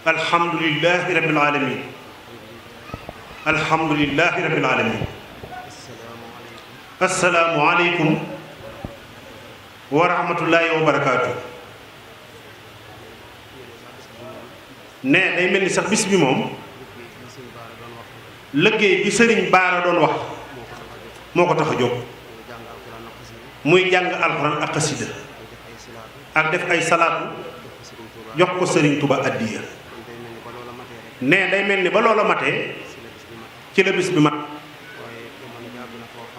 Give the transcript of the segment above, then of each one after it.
alhamdulillahi rabbil alamin alhamdulillahi rabbil alamin assalaamu aleykum wa rahmatullahi wa barakaatu. ne day mel ni sax bis bi moom liggéey bi sëriñ Baara doon wax moo ko tax a jóg muy jàng alxuraan ak xasida ak def ay salaatu jox ko sëriñ Tuba addiya. ne day mel ni ba loola matee ci la bis bi mat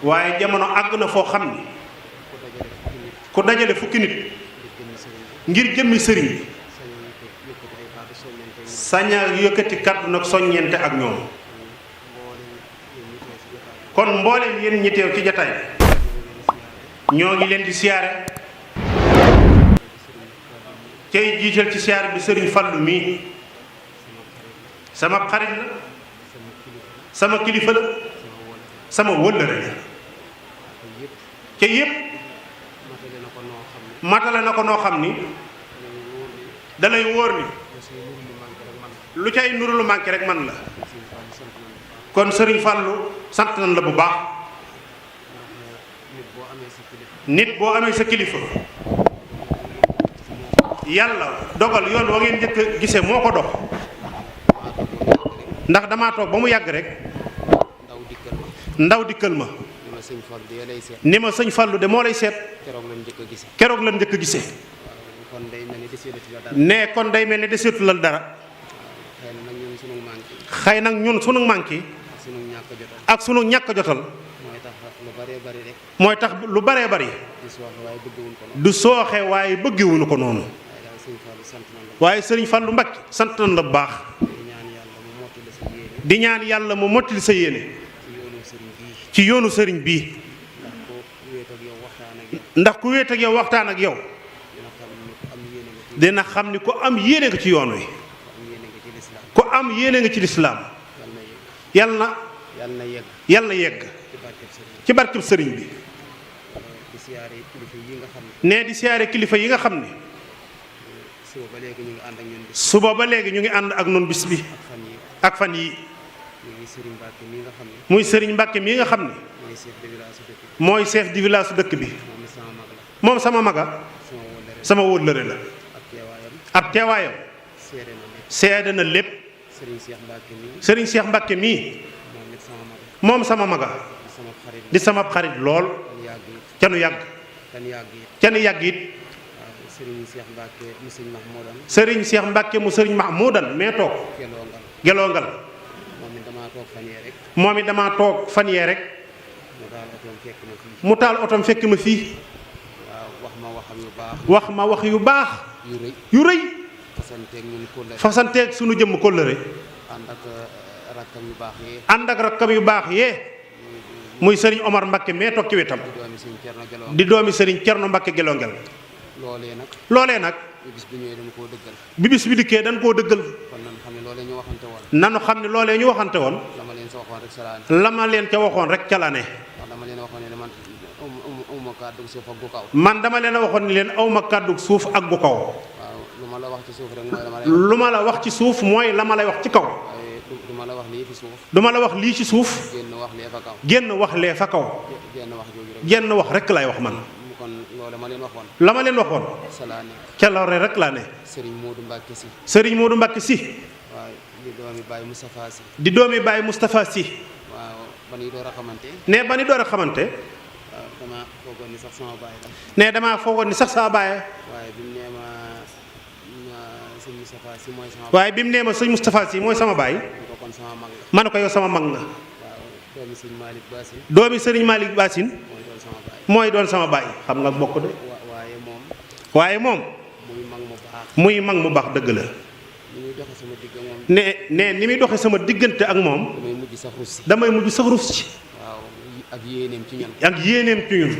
waaye jamono àgg na foo xam ni ku dajale fukki nit ngir jëmmi sëriñ bi saña yëkkati kàddu nag soññeente ak ñoom. kon mbooleem yéen ñi teew ci jataay ñoo ngi leen di siyaare cay jiital ci siyaare bi sëriñ Fallu mii sama xarit la sama kilifa la sama wëllëre la ca yépp matale na ko noo xam ni dalay wóor ni lu cay nuru lu manqué rek man la. kon sëriñ Fallu sant nañ la bu baax. nit boo amee sa kilifa yàlla dogal yoon wa ngeen njëkk a gise moo ko dox ndax damaa toog ba mu yàgg rek ndaw dikkal ma ni ma sëñ Fallu de moo lay seet keroog lan njëkk a gise ne kon day mel ni deseetu la dara. xëy nag ñun sunu manqué ak sunu ñàkk jotal mooy tax lu baree bari du sooxe waaye bëggewuñu ko noonu. waaye sëriñ Fallu Mbakke sant nañ la bu baax di ñaan yàlla mu mottali sa yéene ci yoonu sëriñ bii ndax ku wéet ak yow waxtaan ak yow dina xam ni ku am yéene nga ci yoon wi ku am yéene nga ci lislaam yàlla na yegg ci barkeb sëriñ bi. ne di siyaare kilifa yi nga xam ne suba ba léegi ñu ngi ànd ak ñun bis bi ak fan yi muy sëriñ Mbàkke mii nga xam ne mooy chef de village su dëkk bi moom sama maga sama wóllëre la ab teewaayam seede na lépp. sëriñ Cheikh Mbàkke mii moom sama maga di sama xarit lool ca nu yàgg it. sëriñ Cheikh Mbàkke mu sëriñ Mahmoudan mee toog gelongal moom it damaa toog fan yee rek mu taal otom fekk ma fii wax ma wax yu baax yu rëy fasanteeg sunu jëmm kóllëre ànd ak rakkam yu baax yee muy sëriñ Omar Mbakke mee toog ci wetam di doomi sëriñ Cerno Mbakke gelongel. loolee nag bi bis bi dikkee dañ koo dëggal nanu xam ne loolee ñu waxante woon la ma leen ca waxoon rek ca la ne. man dama leen a waxoon ni leen awma kàddu suuf ak gu kaw. lu ma la wax ci suuf mooy la ma lay wax ci kaw. duma la wax lii ci suuf génn wax lee fa kaw genn wax rek lay wax man. la ma leen waxoon ca lore rek laa ne. sëriñ Moodu Mbàkke si di doomi Baay Moustapha si ne ba ni door a xamante ne damaa foogoon ni sax sama baay waaye bi mu nee ma sëñ Moustapha si mooy sama baay ma ne ko yow sama mag nga. doomi sëriñ Malick Bassine mooy doon sama baay xam nga bokk de waaye moom muy mag mu baax dëgg la. ne ni muy doxe sama diggante ak moom damay mujj sax rus ci. ak yéeneem ci ñun.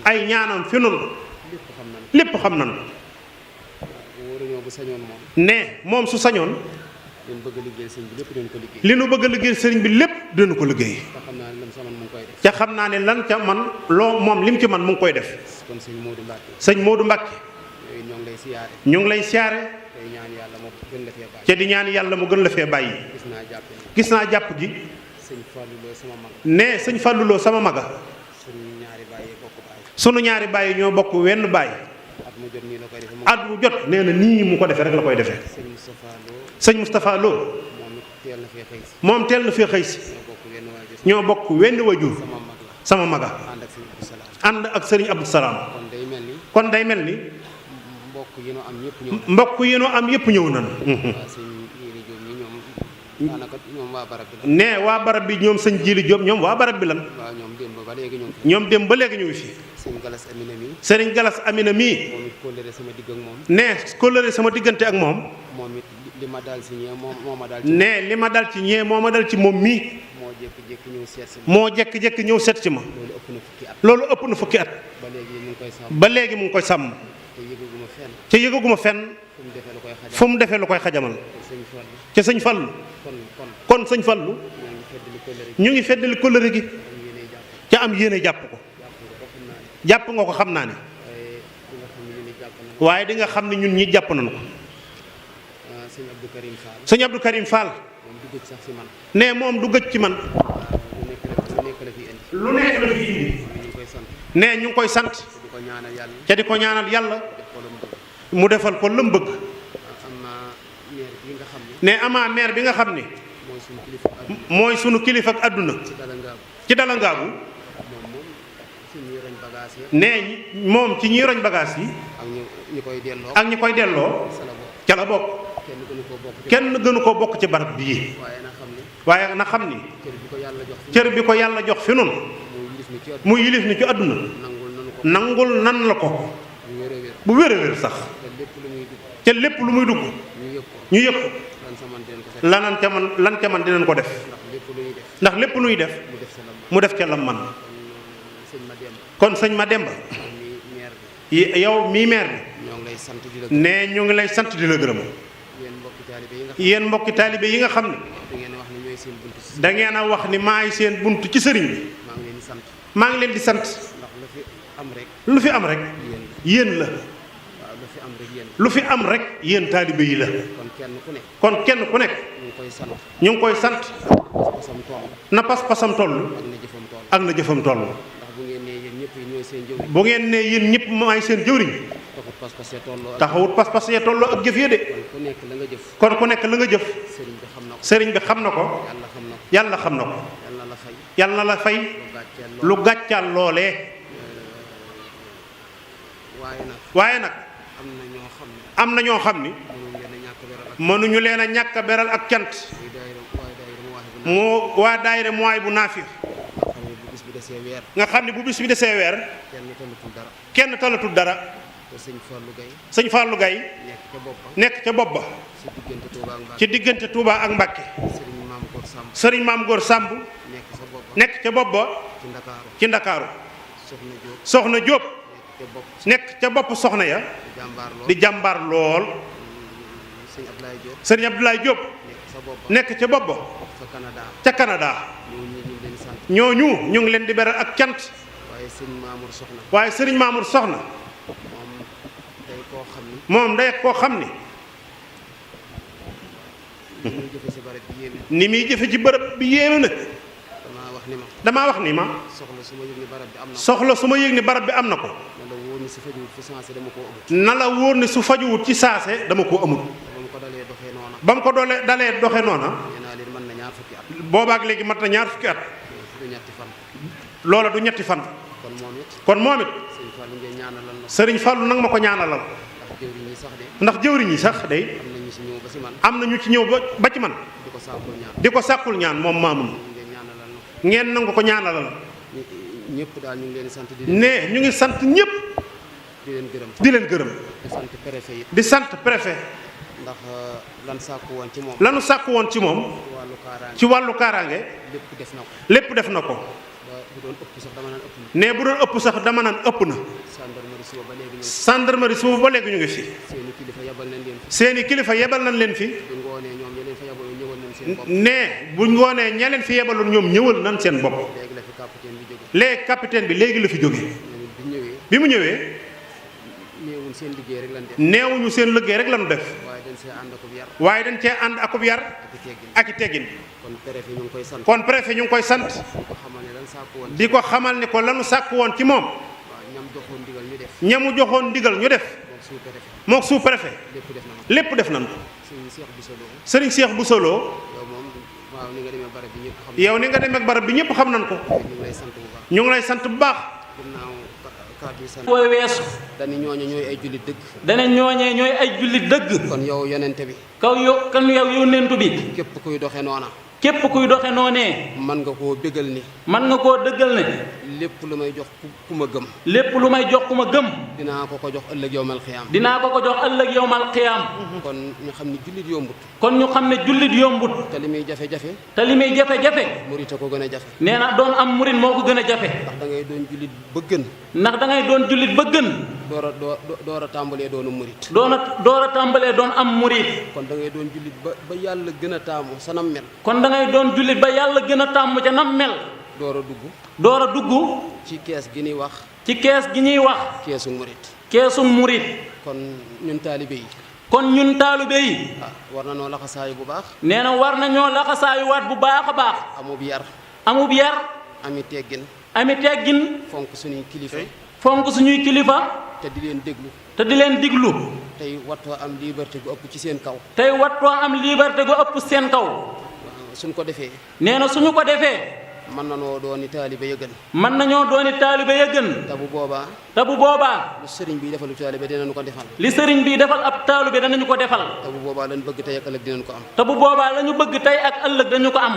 ay ñaanam fi ñun lépp xam nañ. ne moom su sañoon li nu bëgg a liggéeyal sëriñ bi lépp dina ko liggéey. ca xam naa ne lan ca man loo moom lim ci man mu ngi koy def. sëñ Modou Mbacke lay siyaare. ñu ngi lay siyaare. tey ñaan yàlla mu gën la fee bàyyi. te di ñaan yàlla mu gën la fee bàyyi. gis naa jàpp gi. sëñ Fallou Lo sama mag. ne sëñ Fallou Lo sama maga. sunu ñaari bàyyi bokk baay. sunu ñaari bàyyi ñoo bokk wenn bàyyi. at mu jot nii la koy defee. at mu jot nee na nii mu ko defee rek la koy defee. sëñ Moustapha Lo. moom teel na fee xëy si. ñoo bokk wenn wajur. sama maga. ànd ak sëriñ Abdou Salaam. kon day mel ni. mbokk yi noo am yëpp ñëw nañu. ne waa barab bi ñoom sëñ Jili Diop ñoom waa barab bi lan. ñoom démb ba léegi ñu ngi fi. sëriñ Galas Amina mii. ne kóllëre sama diggante ak moom. li ma dal ci ñee moo ma dal ci. ne li ma dal ci ñee moo ma dal ci moom mii. moo jékki-jékki ñëw seet si ma. loolu ëpp na fukki at. ba léegi mu ngi koy sàmm. te yëgaguma fenn. fu mu defee lu koy xajamal. ca sëñ Fallu. kon sëñ Fallu. ñu ngi feddali kóllëre gi. ca am yéene jàpp ko. jàpp nga ko xam naa ne. waaye di nga xam ne ñun ñi jàpp nañu ko. sëñ Abdou Karim Fall. ne moom du gëj ci man. lu nekk la fi indi. ne ñu ngi koy sant. ca di ko ñaanal yàlla. mu defal ko lëm bëgg. ne amaa maire bi nga xam ne. mooy sunu kilifa ak àdduna. ci dala ngaabu. ne moom ci ñiy roñ bagaas yi. ak ñi koy delloo. ca la bokk. kenn gënu koo bokk ci barab bii. waaye na xam ni. cër bi ko yàlla jox fi nun mu yilif ni ci àdduna. nangul nan la ko. bu wér a wér sax. ca lépp lu muy dugg. ñu yëg ko. lan ca man dinañ ko def. ndax lépp luy def. mu def ca lam man. kon sëñ Mademba. yow mii maire bi. ne ñu ngi lay sant di la gërëm. yéen mbokki taalibe yi nga xam ne. da ngeen a wax ni maay seen bunt ci sëriñ bi. maa ngi leen di sant. lu fi am rek. yéen la. lu fi am rek yéen taalibe yi la. kon kenn ku nekk. ñu ngi koy sant. na pas-pasam toll. ak na jëfam toll. bu ngeen ne yéen ñëpp maay seen jëwriñ. taxawut pas-pas ya tolloo ak jëf ya de. kon ku nekk la nga jëf. sëriñ bi xam na ko. yàlla xam na ko. yàlla na la fay. lu gàccaal loolee. waaye nag. am na ñoo xam ni. mënuñu leen a ñàkk a beral ak cant. moo waa daayira mooy bu naafi. nga xam ne bu bis bi desee weer. kenn talatul dara. sëñ Fallou Gaye nekk ca bopp ba. ci diggante Touba ak Mbàkke. sëriñ Maam Góor Samb nekk ca bopp ba. ci Ndakaaru. soxna Jóob nekk ca bopp soxna ya. di jàmbaar lool. sëriñ Abdoulaye Jóob nekk ca bopp ba. ca Canada. ñooñu ñu ngi leen di beral ak cant. waaye sëriñ Mamour Soxna. moom day koo xam ni. ni muy jëfe ci bërëb bi yéeme na. damaa wax ni ma. soxla su ma yëg ni barab bi am na ko. na la wóor ni su fajuwut ci saase dama koo amul. ba mu ko dalee doxe noona. boobaak léegi mat na ñaar fukki at. loola du ñetti fan. kon moom it. sëriñ Fallu nag ma ko ñaanalal. ndax jëwriñ yi sax day. am na ñu ci ñëw ba ci man. di ko sàkkul ñaan moom maamun. ngeen nangu ko ñaanalal. ñëpp daal ñu ngi leen sant ne ñu ngi sant ñëpp. di leen gërëm. di sant préfet yi. di sant préfet. ndax lanu sàkku woon ci moom. ci wàllu kaaraange. lépp def na ko. ne bu doon ëpp sax dama naan ëpp na. gendarmerie suba ba léegi ñu ngi fi. seeni kilifa yebal nañ leen fi. ne buñ ngoonee ña leen fi yebaloon ñoom ñëwal nañ seen bopp. léegi capitaine bi léegi la fi jóge. bi mu ñëwee. seen liggéey rek lan def. neewuñu seen liggéey rek lañu def. waaye dañ see ànd akub yar. waaye dañ cee ànd akub yar. ak i teggin. ak i teggin. kon préfet ñu ngi koy sant. kon préfet ñu ngi koy sant. ko xamal ne lan sàkku woon. di ko xamal ne ko lanu sàkk woon ci moom. waaw ñam joxoon ndigal ñu def. ñamu joxoon ndigal ñu def. mook sous préfet. lépp def nañu ko. sëriñ Cheikh Bousso Lo. waaw ni nga demee barab bi ñëpp xam. yow ni nga demee ak barab bi ñëpp xam nañ ko. ñu ngi lay sant bu baax. ginnaaw kàddu yi sant. booy weesu. dañu ñooñu ñooy ay jullit dëgg. dana ñooñee ñooy ay jullit dëgg. kon yow yonente bi. kan yow yónnentu bi. képp kuy doxe noona. képp kuy doxe noonee. man nga koo bégal ni. man nga koo dëggal ne. lépp lu may jox ku ma gëm. lépp lu may jox ku ma gëm. dinaa ko jox ëllëg yowmal xiyaam. dinaa ko jox ëllëg yowmal xiyaam. kon ñu xam ne jullit yombut. kon ñu xam ne jullit yombut. te li muy jafe-jafe. te li muy jafe-jafe. murit a ko gën a jafe. nee na doon am murit moo ko gën a jafe. ndax da ngay doon jullit ba gën. ndax da ngay doon jullit ba gën. door a tàmbalee doonu murit. door a tàmbalee doon am murit. kon da ngay doon jullit ba yàlla gën a taamu sa nam mel. kon da ngay doon jullit ba yàlla gën a tàmm ca nam mel. door a dugg. ci kees gi ñuy wax. ci kees gi ñuy wax. keesu murit. keesu murit. kon ñun taalibe yi. kon ñun taalibe yi. war na noo laxasaayu bu baax. nee na war nañoo laxasaayuwaat bu baax a baax. amub yar. amub yar. ami teggin. ami teggin. fonk suñuy kilifa. fonk suñuy kilifa. te di leen déglu. te di leen diglu. tey wattoo am liberté gu ëpp ci seen kaw. tey wattoo am liberté gu ëpp seen kaw. suñ ko defee. nee na suñu ko defee. mën nañoo dooni taalibe ya gën. mën nañoo dooni taalibe ya gën. te bu boobaa. te bu boobaa. lu sëriñ bi defalu taalibe dinañu ko defal. li sëriñ bi defal ab taalibe danañu ko defal. te bu boobaa lañ bëgg tey ak ëllëg dinañ ko am. te bu boobaa lañu bëgg tey ak ëllëg dañu ko am.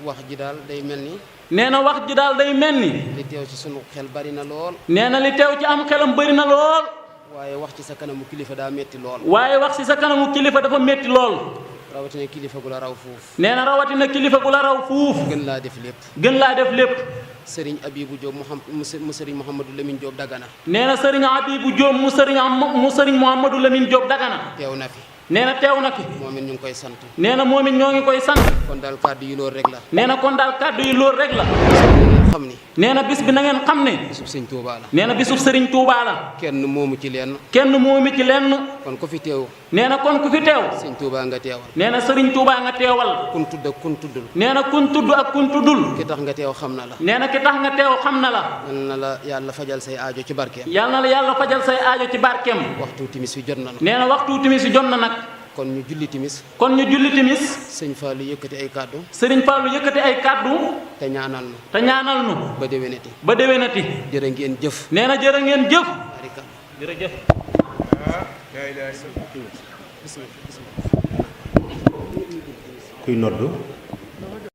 wax ji daal day mel ni. nee na wax ji daal day mel ni. li teew ci sunu xel bari na lool. nee na li teew ci am xelam bari na lool. waaye wax ci sa kanamu kilifa daa metti lool. waaye wax ci sa kanamu kilifa dafa metti lool. rawatina kilifa gu la raw fuuf. nee na rawatina kilifa gu la raw fuuf. gën laa def lépp. gën laa def lépp. sëriñ Abibou Diop mu sëriñ Mouhamadou Lamine Diop Dagana. nee na sëriñ Abibou Diop mu sëriñ Mouhamadou Lamine Diop Dagana. teew na fi. nee na teew na fi. moom it ñu ngi koy sant. nee na moom it ñoo ngi koy sant. kon daal kàddu yi loolu rek la. nee na kon daal kàddu yi loolu rek la. xam ni. nee na bis bi na ngeen xam ne. bisub sëriñ Touba la. nee na bisub sëriñ Touba la. kenn moomu ci lenn. kenn moomu ci lenn. kon ku fi teew. nee na kon ku fi teew. sëriñ Touba nga teewal. nee na sëriñ Touba nga teewal. kun tudd ak kun tuddul. nee na kun tudd ak kun tuddul. ki tax nga teew xam na la. nee na ki tax nga teew xam na la. yal na la yàlla fajal say aajo ci barkeem. yal na la yàlla fajal say aajo ci barkeem. waxtu timis wi jot na nag. nee na waxtu timis wi jot na nag. kon ñu julli timis. kon ñu julli timis. sëñ Fallou yëkkati ay kàddu. sëriñ Fallou yëkkati ay kàddu. te ñaanal nu. te ñaanal nu. ba déwénati. ba déwénati. jërë ngeen jëf. nee na jërë ngeen jëf. jërëjëf. kuy noddu.